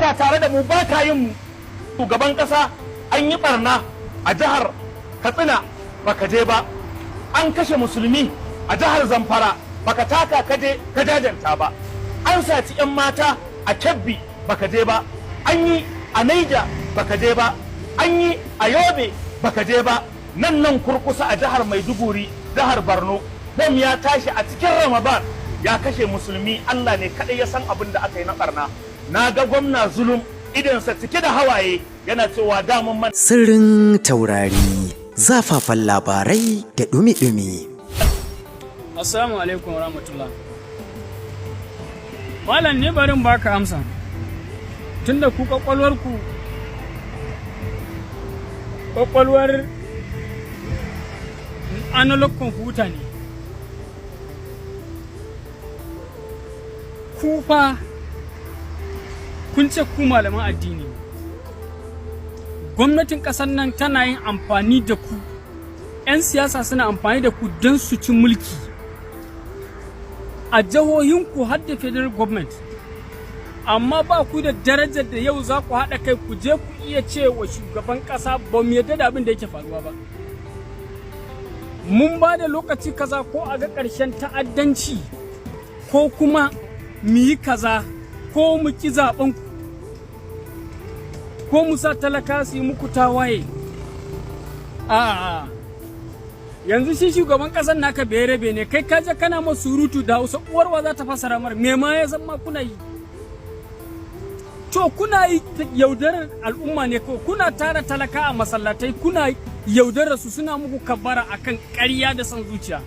Baka tare da mu, baka yin mu. Shugaban kasa, an yi barna a jihar Katsina, baka je ba. An kashe musulmi a jihar Zamfara, baka taka kaje ka jajanta ba. An saci 'yan mata a Kebbi, baka je ba. An yi a Naija, baka je ba. An yi a Yobe, baka je ba. Nan nan kurkusa a jihar Maiduguri, jihar Borno, bom ya tashi a cikin Ramadan ya kashe musulmi. Allah ne kaɗai ya san abin da aka yi na barna. Na ga gwamna Zulum idansa cike da hawaye yana cewa damun man Sirrin taurari, zafafan labarai da ɗumi-ɗumi. Assalamu alaikum warahmatullah. Malam ne, barin baka amsa. Tunda ku kwakwalwarku kwakwalwar analog computer ne. Ku fa kun ce ku malaman addini. Gwamnatin ƙasar nan tana yin amfani da ku. 'Yan siyasa suna amfani da ku don su ci mulki. A jihohinku har da federal government, amma ba ku da darajar da yau za ku haɗa kai ku je ku iya ce wa shugaban ƙasa ba mu yarda da abin da yake faruwa ba, mun ba da lokaci kaza, ko a ga ƙarshen ta'addanci, ko kuma mu yi kaza, ko mu ki zaɓen ku, ko mu sa talaka su yi muku tawaye. A'a, yanzu shi shugaban kasar naka bai rabe ne, kai kaje kana ma surutu da Hausa, uwarwa za ta fasara mar me ma ya san ma kuna yi. To kuna yi yaudarar al'umma ne, ko kuna tara talaka a masallatai, kuna yaudarar su, suna muku kabbara akan ƙarya da son zuciya.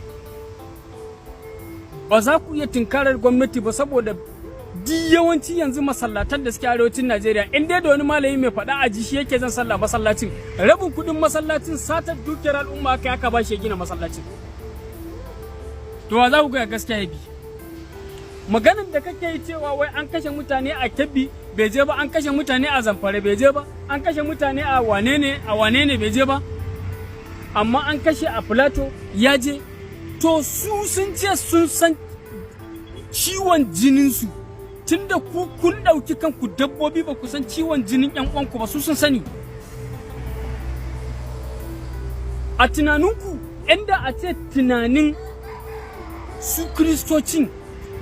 Ba za ku iya tunkarar gwamnati ba, saboda duk yawanci yanzu masallatan da suke arewacin Najeriya, in dai da wani malami mai faɗa a ji shi yake zan sallah masallacin, rabin kuɗin masallacin satar dukiyar al'umma aka aka ba shi ya gina masallacin. To wa za ku ga gaskiya ya bi? Maganin da kake yi cewa wai an kashe mutane a Kebbi bai je ba, an kashe mutane a Zamfara bai je ba, an kashe mutane a wane ne a wane ne bai je ba, amma an kashe a Filato ya je. To su sun ce sun san ciwon jininsu, tunda ku kun ɗauki kanku dabbobi, ba ku san ciwon jinin ƴan uwanku ba, su sun sani. A tunaninku, inda a ce tunanin su Kristocin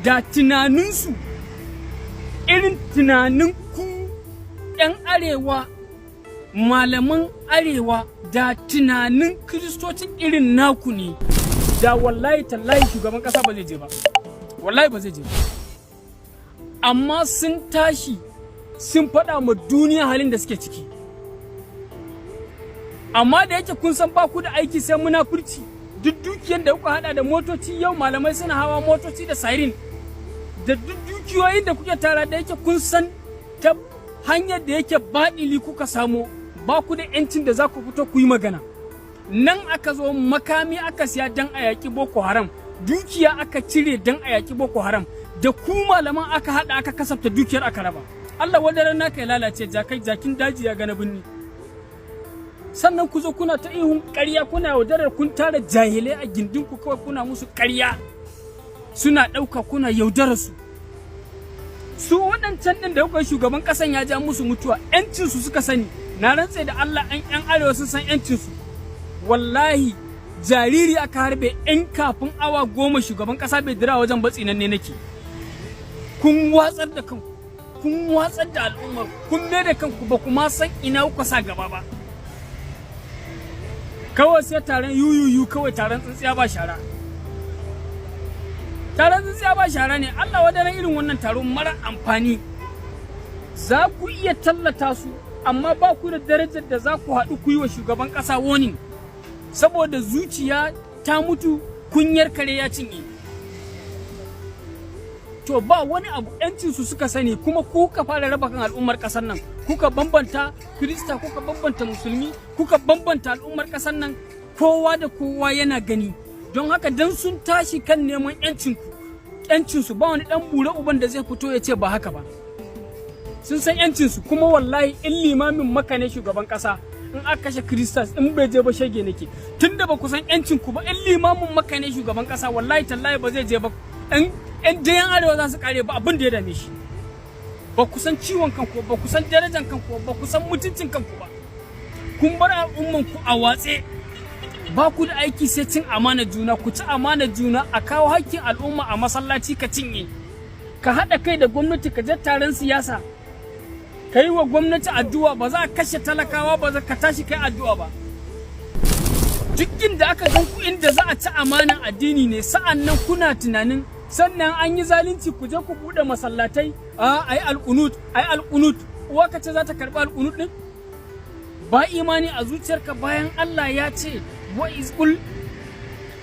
da tunaninsu irin tunanin ku ‘yan arewa, malaman arewa, da tunanin Kristocin irin naku ne, da wallahi tallahi shugaban ƙasa ba zai je ba, wallahi ba zai je ba. Amma sun tashi sun faɗa ma duniya halin da suke ciki. Amma da yake kun san ba ku da aiki sai munafurci, duk dukiyar da kuka hada da motoci, yau malamai suna hawa motoci da siren, da duk dukiyoyin da kuke tara, da yake kun san ta hanyar da yake baɗili kuka samo, ba ku da yancin da za ku fito ku yi magana. Nan aka zo makami aka siya don a yaƙi Boko Haram, dukiya aka cire don a yaƙi Boko Haram, da ku malaman aka haɗa aka kasafta dukiyar aka raba. Allah wadaran naka ya lalace, jakai jakin daji ya gana binni. Sannan ku zo kuna ta ihun ƙarya, kuna yaudarar, kun tara jahilai a gindinku kawai kuna musu ƙarya suna ɗauka, kuna yaudarar su. Su waɗancan ɗin da kuka shugaban ƙasan ya ja musu mutuwa, ƴancinsu suka sani. Na rantse da Allah, an ƴan arewa sun san ƴancinsu. Wallahi jariri aka harbe in kafin awa 10 shugaban ƙasa bai dira wajen batsi nan ne nake. Kun watsar da kanku, kun watsar da al'ummar, kun mai da kanku ba kuma san ina kuka sa gaba ba. Kawai sai taron yuyuyu, kawai taron tsintsiya ba shara, taron tsintsiya ba shara ne. Allah wadaran irin wannan taron mara amfani. Za ku iya tallata su, amma ba ku da darajar da za ku haɗu ku yi wa shugaban ƙasa warning, saboda zuciya ta mutu, kunyar kare ya cinye. To ba wani abu, yancin su suka sani. Kuma kuka fara raba kan al'ummar kasar nan, kuka bambanta Kirista, kuka bambanta Musulmi, kuka bambanta al'ummar kasar nan, kowa da kowa yana gani. Don haka dan sun tashi kan neman yancin ku, yancin su, ba wani dan bure uban da zai fito ya ce ba haka ba. Sun san yancin su. Kuma wallahi in limamin Maka ne shugaban kasa, in aka kashe Kiristas in bai je ba, shege nake. Tunda ba ku san yancin ku ba, in limamin Maka ne shugaban kasa, wallahi tallahi ba zai je ba. In yan dayan arewa za su kare, ba abin da ya dame shi. Ba ku san ciwon kanku, ba ku san darajar kanku, ba ku san mutuncin kanku ba. Kun bar al'umman ku a watse. Ba ku da aiki sai cin amana juna. Ku ci amana juna, a kawo hakkin al'umma a masallaci ka cinye. Ka haɗa kai da gwamnati, ka je taron siyasa, ka yi wa gwamnati addu'a ba za a kashe talakawa ba, za ka tashi kai addu'a ba. Duk inda aka gan ku, inda za a ci amanan addini ne. Sa'an nan kuna tunanin sannan an yi zalunci, ku je ku buɗe masallatai, a ayi alƙunut, ayi alƙunut. Uwa ka ce za ta karɓi alƙunut ɗin? Ba imani a zuciyarka, bayan Allah ya ce wa izqul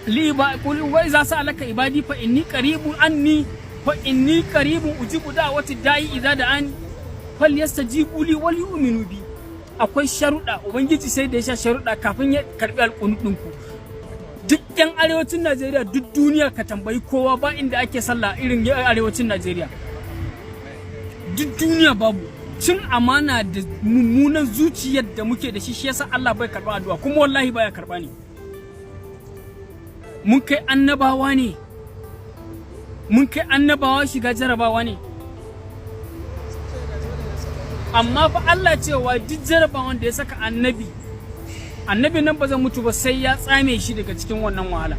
li ba qul wa iza sa'alaka ibadi fa inni qaribun anni fa inni qaribun ujibu da'wati da'i idza da'ani falyastajibu li wal yu'minu bi. Akwai sharuɗa. Ubangiji sai da ya sha sharuɗa kafin ya karɓi alƙunut ɗinku. Duk yan arewacin Najeriya, duk duniya ka tambayi kowa, ba inda ake sallah irin arewacin Najeriya. Duk duniya babu. Cin amana da mummunan zuciyar da muke da shi, shi yasa Allah bai karba addu'a, kuma wallahi baya karba ne. Mun kai annabawa ne? Mun kai annabawa shiga jarabawa ne? Amma fa Allah cewa duk jarabawan da ya saka annabi, annabi nan ba zai mutu ba sai ya tsame shi daga cikin wannan wahala.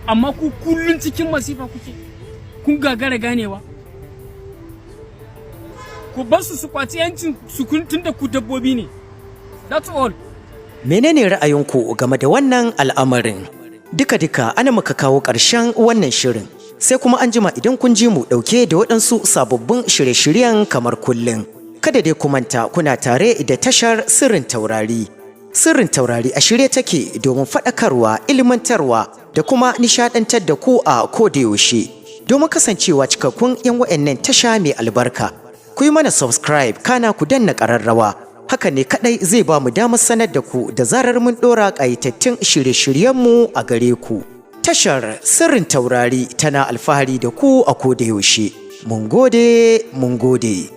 Amma ku kullun cikin masifa kuke, kun gagara ganewa. Ku bar su su kwaci yancin su, tunda ku dabbobi ne. That's all. Menene ra'ayinku game da wannan al'amarin? Duka-duka ana muka kawo ƙarshen wannan shirin. Sai kuma an jima idan kun ji mu ɗauke da waɗansu sababbin shirye-shiryen kamar kullum. Kada dai ku manta, kuna tare da tashar Sirrin Taurari. Sirrin Taurari a shirye take domin faɗakarwa, ilmantarwa da kuma nishaɗantar da ku a koda yaushe. Domin kasancewa cikakkun 'yan wa'annan tasha mai albarka, ku yi mana subscribe, kana ku danna ƙararrawa. Haka ne kaɗai zai ba mu damar sanar da ku da zarar mun ɗora ƙayatattun shirye-shiryenmu a gare ku. Tashar Sirrin Taurari tana alfahari da ku a koda yaushe. Mun gode, mun gode.